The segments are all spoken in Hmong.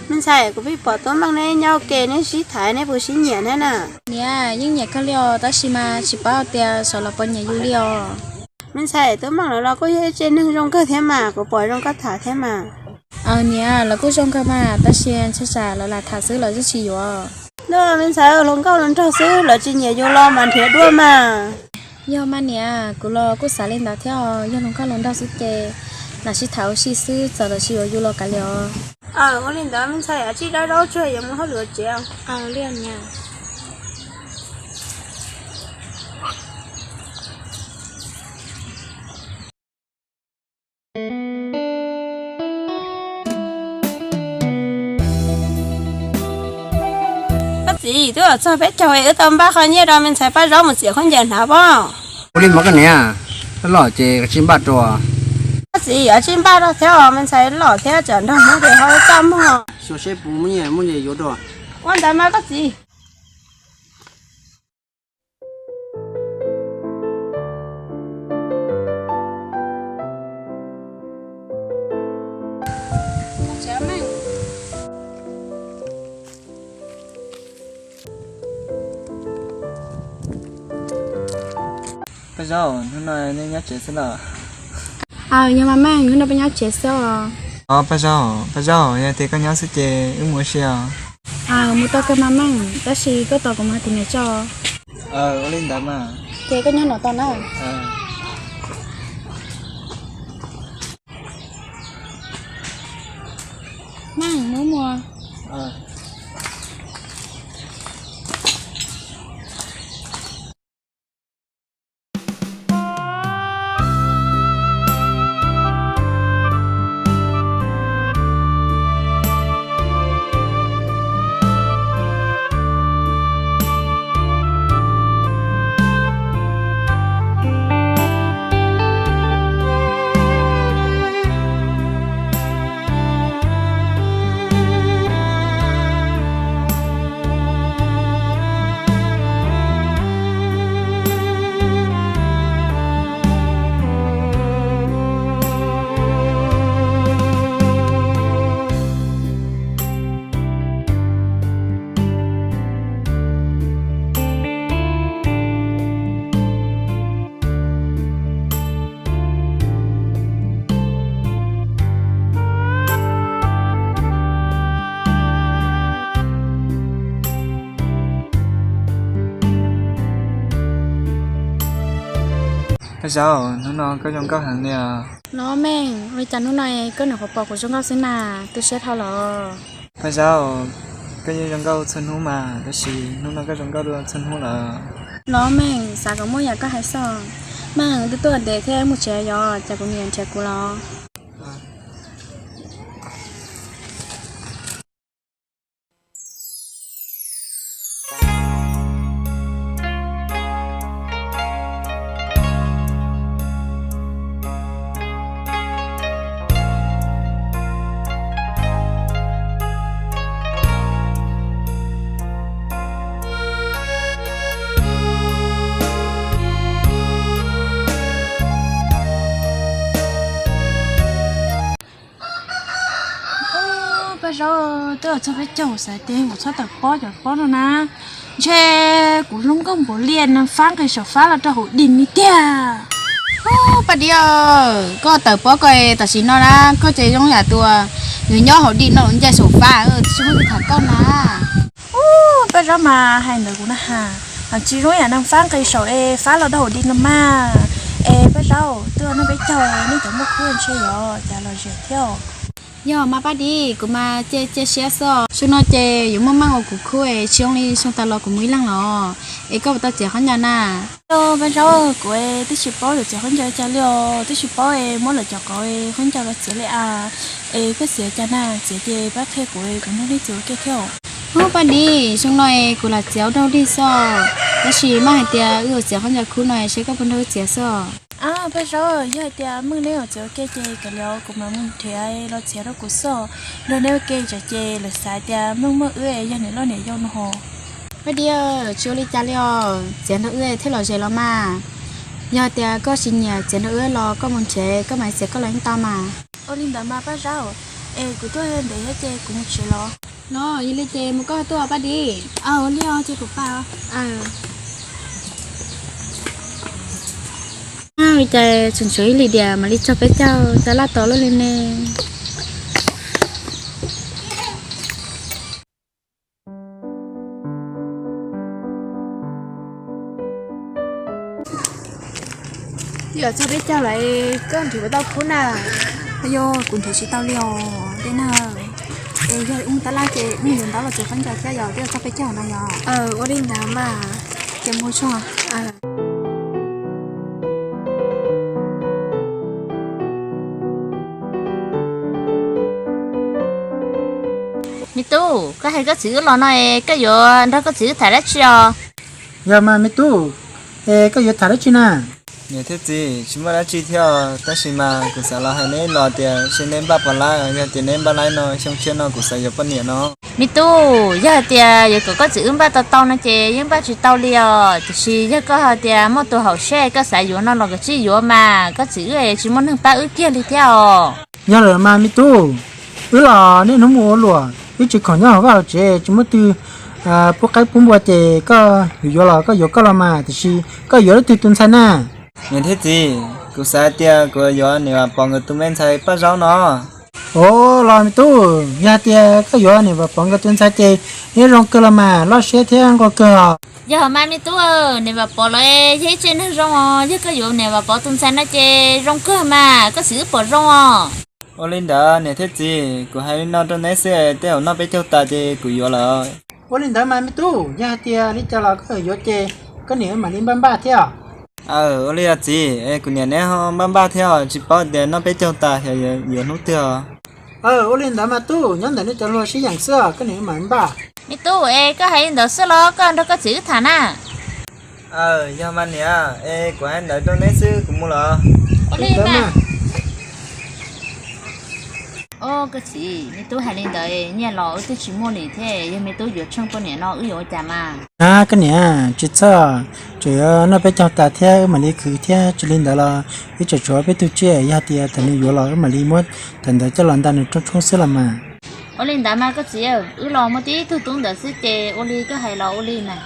Me ntxhais, kuv pheej pom Tub Meej neb nyob ua ke neb sib tham neb puas sib nyiam thiab na? Niam, yeej nyiam kawg li os, tab sis mas tsis paub tias xyov lawv puas nyiam yus li os. Me ntxhais, Tub Meej lawv los kuj yog ib tsev neeg zoo kawg thiab mas, kuv pom zoo nkauj tham thiab mas. Aws niam, lawv kuj zoo kawg mas, tab sis ntshai tsam lawv lam tham xwb lawv yeej tsis yuav. Ntuj, me ntxhais, hluas nkauj hluas nraug xwb lawv tsis nyiam yus los mas nrhiav dua mas. Yog mas niam, kuv los kuj xav li ntawd thiab os, yog hluas nkauj hluas nraug xwb ces lam sib tham ua si xwb, txawm lawv tsis yuav yus los kav liam os. Aws, ua li ntawd me ntxhais, tsij dab zaub tsuag yuav mus hauj lwm tsev. Aws, li niam. Koj txiv, twb los txog peb caug es wb tau npaj qho nyiaj rau me ntxhais Paj Zaub mus txiav khaub ncaws hnav pob. Ua li mas koj niam, los ces koj tsij npaj rau. Koj txiv, yuav tsij npaj rau thiab os, me ntxhais los thiab tsam nrog Hmoob ces ho txaj muag. Xyov seb puas muaj nyiaj muaj nyiaj yuav dua. Ua ntawd mas koj txiv. Paj Zaub, hnub no nej nyob tsev xwb los? Aws, yog mas Meej, hnub no peb nyob tsev xwb os. Os Paj Zaub, Paj Zaub, yog tias koj nyob xwb ces wb mus ua si os. Aws, mus tau kawg mas Meej, tab sis koj tos kuv mus hais kuv niam tso. Aws, ua li ntawd mas. Ces koj nyob no tos na. Meej, mus mus. Paj Zaub, hnub no koj zoo nkauj heev li os. Los Meej, ua li cas hnub no koj nyuam qhuav pom kuv zoo nkauj xwb na, tu siab dhau los? Paj Zaub, koj yeej zoo nkauj txhua hnub mas, tab sis hnub no koj zoo nkauj dua txhua hnub lawm. Los Meej, xav kom muaj yam koj hais xwb. Meej, twb tuaj ntev thiab mus tsev yom, ces kuv niam nrhiav kuv los. Paj Zaub, twb los txog peb caug xav tias kuv txhob tawm pob cov pob no na, ntshe kuv zoo nkauj npaum li neeg fab nqis saum fab los rau hauv dim li tiag. Paj Dib, koj tawm pob ko tam sim no na, koj ces zoo yam tus nws nyob hauv dim no los ncaj saum fab, tsis muaj tus tham koj na. Ub, Paj Zaub mas hais ntawd kuv na has, tsis zoo yam neeg fab nqis saum es fab los rau hauv dim no mas. Es Paj Zaub, twb los noj peb caug, nej cov muaj khub ntshe yuav cas los zem thiab. Yog mas Paj Dib, kuv mas cia cia siab xwb. Xyoo no ces yuav muaj meej ua kuv khub, tsis zoo li xyoo tas los kuv mus ib leeg los. Es koj puas tau txiav khaub ncaws na? Paj Zaub, kuv twb tsis paub yuav txiav khaub ncaws cas li os, twb tsis paub es muab lawv cov qauv khaub ncaws los txiav li as. Es koj txiav cas na, txiav ces pab qhia kuv, kuv nrog nej txiav ua ke thiab. Ub Paj Dib, xyoo no es kuv lam txiav ua nraug dig xwb, tab sis meej hais tias wb yuav txiav khaub ncaws khub no seb koj puas nrog wb txiav xwb. Paj Zaub, yog hais tias meej neb yuav txiav ua ke ces kav liam kuv mam mus nrhiav los txiav rau kuv xwb. Nrog neb ua ke tsam ces lawv xav tias meej muaj wb yog niam loj niam yau no ho. Paj Dib, tsis ua li cas li os, txiav nrog wb thiaj los zem los mas. Yog tias koj tsis nyiam txiav nrog wb los koj mus nrhiav koj mam txiav koj los yeej tau mas. Ua li ntawd mas Paj Zaub, Es kuv tuaj ntev thiab ces kuv mus tsev los. No yog li ces mus koj tuaj Paj Dib. Ua li os ces kuv pais. Li cas tseem tshuav ib lim diam mam li txog peb caug tau laj tos luaj li ne. Yog txog peb caug lawm koj nrhiav puas tau khub na? Yog kuv nrhiav tsis tau li os dej na. Es yog wb mus tab laj ces wb yuav ntaub los tsuav khaub ncaws thiab yog twb txog peb caug no yog. Ua li ntawd mas. Ces mus tso. Me tub, koj hais koj txiv wb los no es koj yuav nrog koj txiv wb tham dab tsi os? Yog mas me tub, es koj yuav tham dab tsi na? Niam thiab txiv, tsis muaj dab tsi thiab os, tab sis mas kuv xav los hais neb los tias seb neb npaj puas lab, yog tias neb npaj lab no xyoo tshiab no kuv xav yuav poj niam no. Me tub, yog hais tias yuav kom koj txiv wb npaj tau tau no ces yeej npaj tsis tau li os, tiam sis yog koj hais tias muaj tus hauv siab koj xav yuav no los koj tsij yuav mas, koj txiv wb tsis muaj neeg pab wb kiag li thiab os. Yog lawm mas me tub, wb los niaj hnub mus ua luam, wb tsis khoom nyob hauv vaj hauv tsev, tsis muaj twg pub qaib pub npua ces koj yuav yuav los koj yuav koj los mas, tiam sis koj yuav leej twg tus ntxhais na? Niam thiab txiv, kuv xav tias kuv yuav niam Vam Pov nkawd tus me ntxhais Paj Zaub no. Ov, los me tub, yog hais tias koj yuav niam Vam Pov nkawd tus ntxhais ces yeej zoo kawg los mas, loj siab thiab nquag kawg os. Yog mas me tub, niam Vam Pov los yog ib tsev neeg zoo os, yog koj yuav niam Vam Pov tus ntxhais no ces zoo kawg mas, koj txiv wb pom zoo os. Ua li ntawd niam thiab txiv, kuv hais li no rau neb xwb, tej zaum noj peb caug tas ces kuv yuav lawm. Ua li ntawd mas me tub, yog hais tias li cas los koj yuav ces koj niam wb mam li npaj npaj thiab. Aw, ua li os txiv, es kuv niam neb ho npaj npaj thiab os, tsis paub tias noj peb caug tas xyov yuav hnub twg os. Aw, ua li ntawd mas tub, nyob ntawm nej cov luag sib yeem xwb, koj niam wb mam li npaj. Me tub, es koj hais li ntawd xwb los koj nrog koj txiv wb tham na? Aw, yog mas niam, es kuv hais ntawd rau neb xwb, kuv mus lawm. Ua li ntawd mas. Koj txiv, me tub hais li ntawd, nyiaj los wb twb tsis muaj li thiab, yog me tub yuav tsheej poj niam no wb yuav ua cas mas? Ab, koj niam, tsis txhob, tseem yuav noj peb caug tas thiab wb mam li khwv thiab, tsis li ntawd los wb tseem tshuav peb tug tsiaj, yog tias thaum nws yuav los wb mam li muab thaum ntawd coj los nta nws rooj tshoob xwb los mas. Ua li ntawd mas koj txiv, wb los muaj tib tug tub ntawd xwb ces ua li koj hais los ua li mas.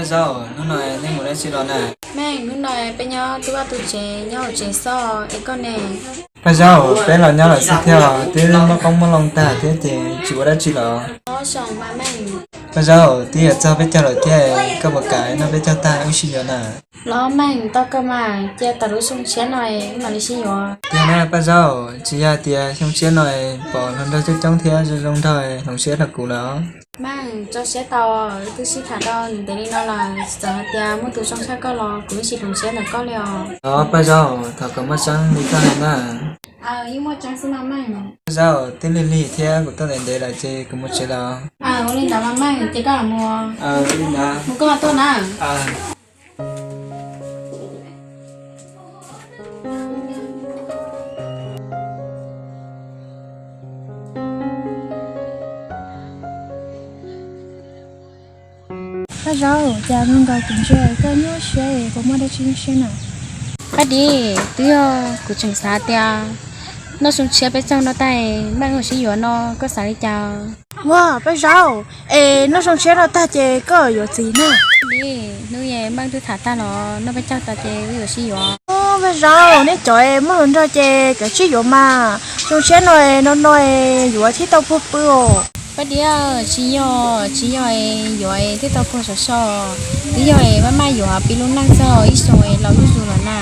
Paj Zaub, hnub no nej mus dab tsi los na? Meej, hnub no peb nyob tub vaj tub tsev nyob hauv tsev xwb, es koj ne? Paj Zaub, peb los nyob lawm xwb thiab, twb muab qoob muab loo tag thiab ces tsis ua dab tsi los. Paj Zaub, twb yuav txog peb caug lawm thiab, koj puas kam noj peb caug tag wb sib yuav na? Los meej, tau kawg mas, cia tom lub xyoo tshiab no wb mam li sib yuav. Tiag na Paj Zaub, tsis yog tias xyoo tshiab no pom hluas nraug coob coob thiab zoo zoo nraug hloov siab rau kuv lawm. Meej, tso siab tau, wb twb sib tham tau ntev li no lawm, txawm hais tias muaj tus zoo tshaj koj los kuv yeej tsis hloov siab ntawm koj li os. Los Paj Zaub, thov kom muaj tseeb li koj hais na. Yeej muaj tseeb xwb mas meej. Paj Zaub, twb lig lig thiab kuv tuaj ntev ntev lawm ces kuv mus tsev lawm. Ua li ntawd mas meej, ces koj mus. Mus koj mas tuaj na. Paj Zaub, cas zoo nkaus kuv ntsia koj nyuaj siab es puas muaj dab tsi nyuaj siab na? Paj Dib, twb yog kuv tseem xav tias noj xyoo tshiab peb caug no tag Meej mam sib yuav no, koj xav li cas? Ua, Paj Zaub, es noj xyoo tshiab no tag ces koj yuav txiv na? Dib, hnub es Meej twb tham tag los noj peb caug tas ces wb yuav sib yuav. Paj Zaub, nej cov es muaj hluas nraug ces kav tsij yuav mas, xyoo tshiab no no no yuav thiaj tau puag pw os. Paj Dib, tsis yog, tsis yog es yuav es thiaj tau puag saum so, twb yog es maj maj yuav pib lub neej txog ib xyoo es laus zuj zus lawm na.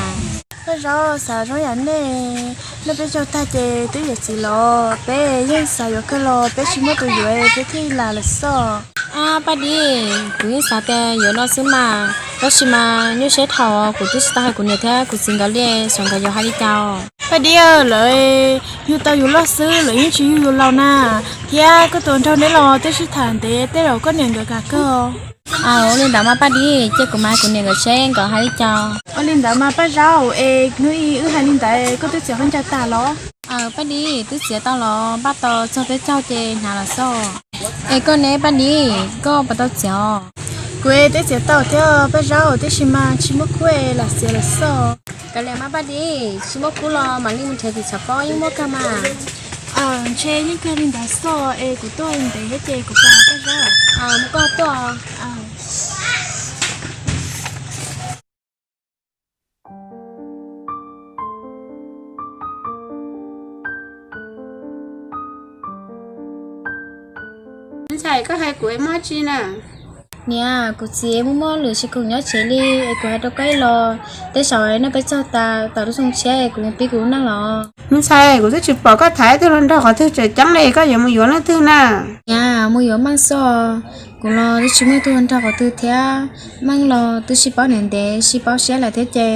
Paj Zaub, xav zoo yam nej, noj peb caug tag ces twb yuav txiv los, peb yeej xav yuav kawg los peb tsis muaj tus yuav peb thiaj lam lawm xwb. Ab Paj Dib, kuv yeej xav tias yuav no xwb mas, tab sis mas nyuaj siab dhau, kuv twb tsis tau hais kuv niam thiab kuv txiv nkawd li, xyov nkawd yuav hais li cas. Paj Dib, lawv yug tau yus loj xwb, lawv yeej tsis yug yus laus na, thiab koj tus nraug neb los twb sib tham ntev, tej zaum koj niam nkawd kam kawg. Ua li ntawd mas Paj Dib, cia kuv mam hais kuv niam nkawd seb nkawd hais li cas. Ua li ntawd mas Paj Zaub, es hnub ib wb hais li ntawd koj twb txiav khaub ncaws tag los? Paj Dib, twb txiav tau los, npaj tau txog peb caug ces hnav los xwb. Es koj ne Paj Dib, koj puas tau txiav os? Kuv twb txiav tau thiab Paj Zaub, tiam sis mas tsis muaj khub, lam txiav lawm xwb. Kav liam mas Paj Dib, tsis muaj khub los mam li mus nrhiav tim tshav pob yeej muaj kawg mas. Ntshe yeej kawg li ntawd xwb es kuv tuaj ntev thiab ces kuv pam Paj Zaub. Mus koj tuaj. Ntxhais, koj hais kuv es muaj dab tsi na? Niam, kuv txiv muaj muaj lwm tsis khoom nyob tsev li es kuv hais rau koj los, tej zaum noj peb caug tas tawm lub xyoo tshiab es kuv mus pib kuv lub neej los. Me ntxhais, kuv twb tsis pom koj tham ib tug hluas nraug qhov twg tseem ceeb li, koj yuav mus yuav leej twg na? Niam, mus yuav Meej xwb. Kuv los twb tsis muaj ib tug hluas nraug qhov twg thiab, Meej los twb sib paub ntev ntev sib paub siab lawm thiab ces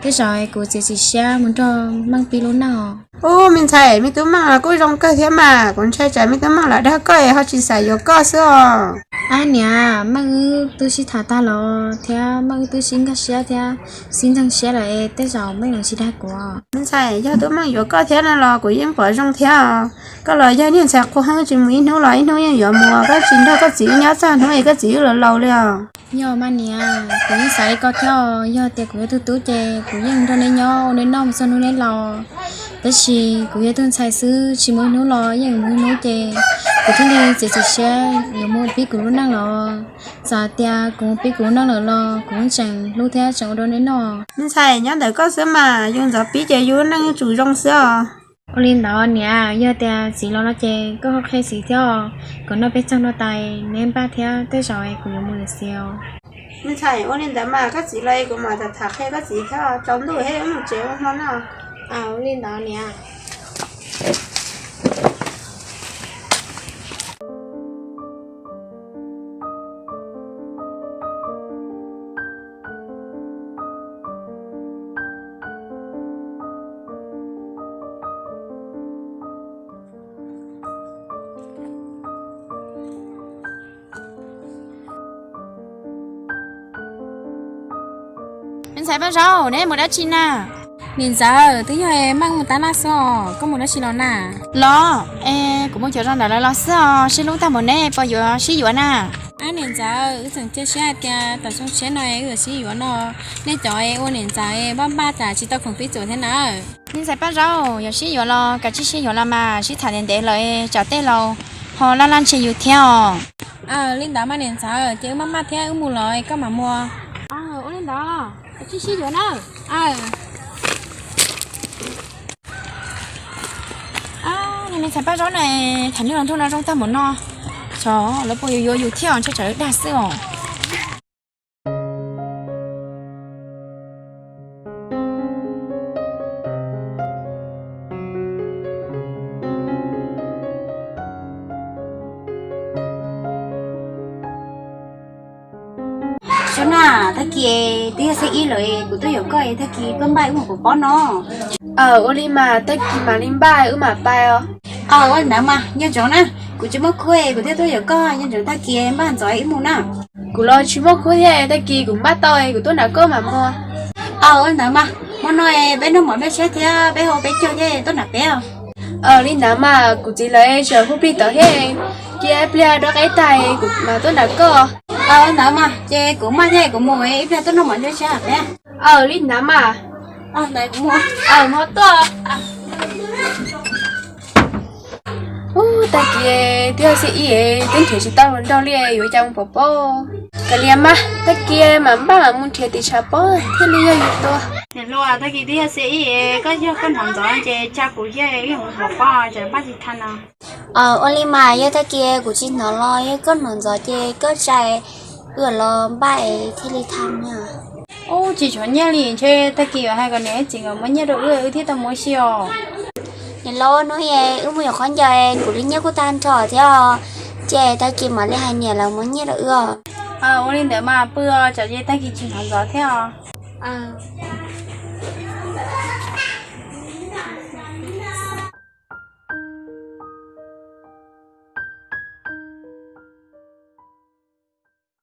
tej zaum kuv txiav txim siab mus nrog Meej pib lub neej os. Ub, me ntxhais, me tub Meej los kuj zoo kawg thiab mas, kuv ntshai tsam me tub Meej lam dag koj es ho tsis xav yuav koj xwb os. Ab niam, Meej wb twb sib tham tag los thiab Meej wb twb sib nkag siab thiab sib ntseeg siab lawm es tej zaum Meej yuav tsis dag kuv. Me ntxhais, yog tub Meej yuav koj thiab no los kuv yeej pom zoo thiab os. Koj los yog niag ntxhais qhua heev, tsis mus ib hnub los ib hnub yeej yuav mus, koj tsis nrog koj txiv wb nyob txog hnub es koj txiv wb laus laus li os. Yog mas niam, kuv yeej xav li koj thiab os, yog tias kuv yog tug tub ces kuv yeej nrog neb nyob ua neb noj mus txog hnub neb laus. Tab sis kuv yog tug ntxhais xwb, tsis mus ib hnub los yeej mus ib hnub ces kuv thiaj li txiav txim siab yuav mus pib kuv lub neej los. Txawm hais tias kuv mus pib kuv lub neej lawm los kuv yeej tseem hlub thiab tseem ua rau neb noj. Me ntxhais, nyob ntawm koj xwb mas, yus ntxov pib ces yus lub neej yuav tsum zoo xwb os. Ua li ntawd niam, yog tias txiv los no ces koj ho qhia txiv thiab os, kom noj peb caug no tas neb npaj thiab tej zaum kuv yuav mus lawm xwb os. Me ntxhais, ua li ntawd mas koj txiv los kuv mam tham qhia koj txiv thiab, tsaus ntuj thiab, wb mus tsev ua hmo noj. Ua li ntawd niam. Me ntxhais Paj Zaub, neb mus dab tsi na? Niam ntxawm, twb yog Meej mus tab laj xwb os, koj mus dab tsi los na? Los, es kuv mus cov zoo nram lawv los xwb os, sib hlub tag npaum neb puas yuav sib yuav na? Ab niam ntxawm, wb tseem cia siab hais tias tawm xyoo tshiab no wb yuav sib yuav no, nej cov ua niam ntxawm npaj npaj tsam tsis tau khoom pib txuas thiab na. Me ntxhais Paj Zaub, yog sib yuav los kav tsij sib yuav los mas, sib tham ntev ntev lawm tsam tej laus ho laj laj ntshe yus thiab os. Li ntawd mas niam ntxawm, ces wb maj maj thiab wb mus los koj mam mus. Ua li ntawd, kav tsij sib yuav na. Niag me ntxhais Paj Zaub na, tham niaj hmo ntuj no zoo tag npaum no, xyov lawv puas yuav yuav yus thiab, ntshe tsam lawv dag xwb os. Sab na, tag kis twb yog xiab ib lawm, kuv tuaj yuav koj, tag kis koj npaj wb mus pov pob no. Ua li mas tag kis mam li npaj wb mam pais os. Ua li ntawd mas nco ntsoov na, kuv tsis muaj khub, kuv thiaj tuaj yuav koj, nco ntsoov tag kis npaj ntxov wb mus na. Kuv los tsis muaj khub thiab, tag kis kuv npaj tau kuv tuaj nram koj mam mus. Ua li ntawd mas, hmo no peb noj mov nplej tshiab thiab peb hu peb caug thiab tuaj nram peb os. Li ntawd mas kuv txiv lawv tseem hu plig tod thiab, cia ib pliag dob qab tag kuv mam tuaj nram koj. Li ntawd mas ces kuv maj thiab kuv mus ib pliag tuaj noj mov nplej tshiab peb. Li ntawd mas, mus tuaj. Ub, tag kis twb yog xiab ib, twb nrhiav tsis tau hluas nraug li, yuav cas mus pov pob. Kav liam mas, tag kis mam npaj mam mus nrhiav tim tshav pob thiaj li yog yus tua. Niam hluas, tag kis twb yog xiab ib, koj yog koj hnov ntxov ces tsa kuv thiab wb mus pov pob, tsam npaj tsis tau no. Ua li mas yog tag kis kuv tsis hnov los yog koj hnov ntxov ces koj tsa wb los npaj thiaj li tau na. Ub, tsis tshuav nyiaj li, ntshe tag kis yuav hais kom niam txiv nkawd muab nyiaj rau wb, wb thiaj tau mus ua si os. Niam laus, hnub wb mus yuav khaub ncaws, kuv lub nyiaj kuj tag nrho thiab os, ces tag kis mam li hais niam lawv muab nyiaj rau wb os. Ua li ntawd mas pw os, tsam ces tag kis tsis hnov ntxov thiab os.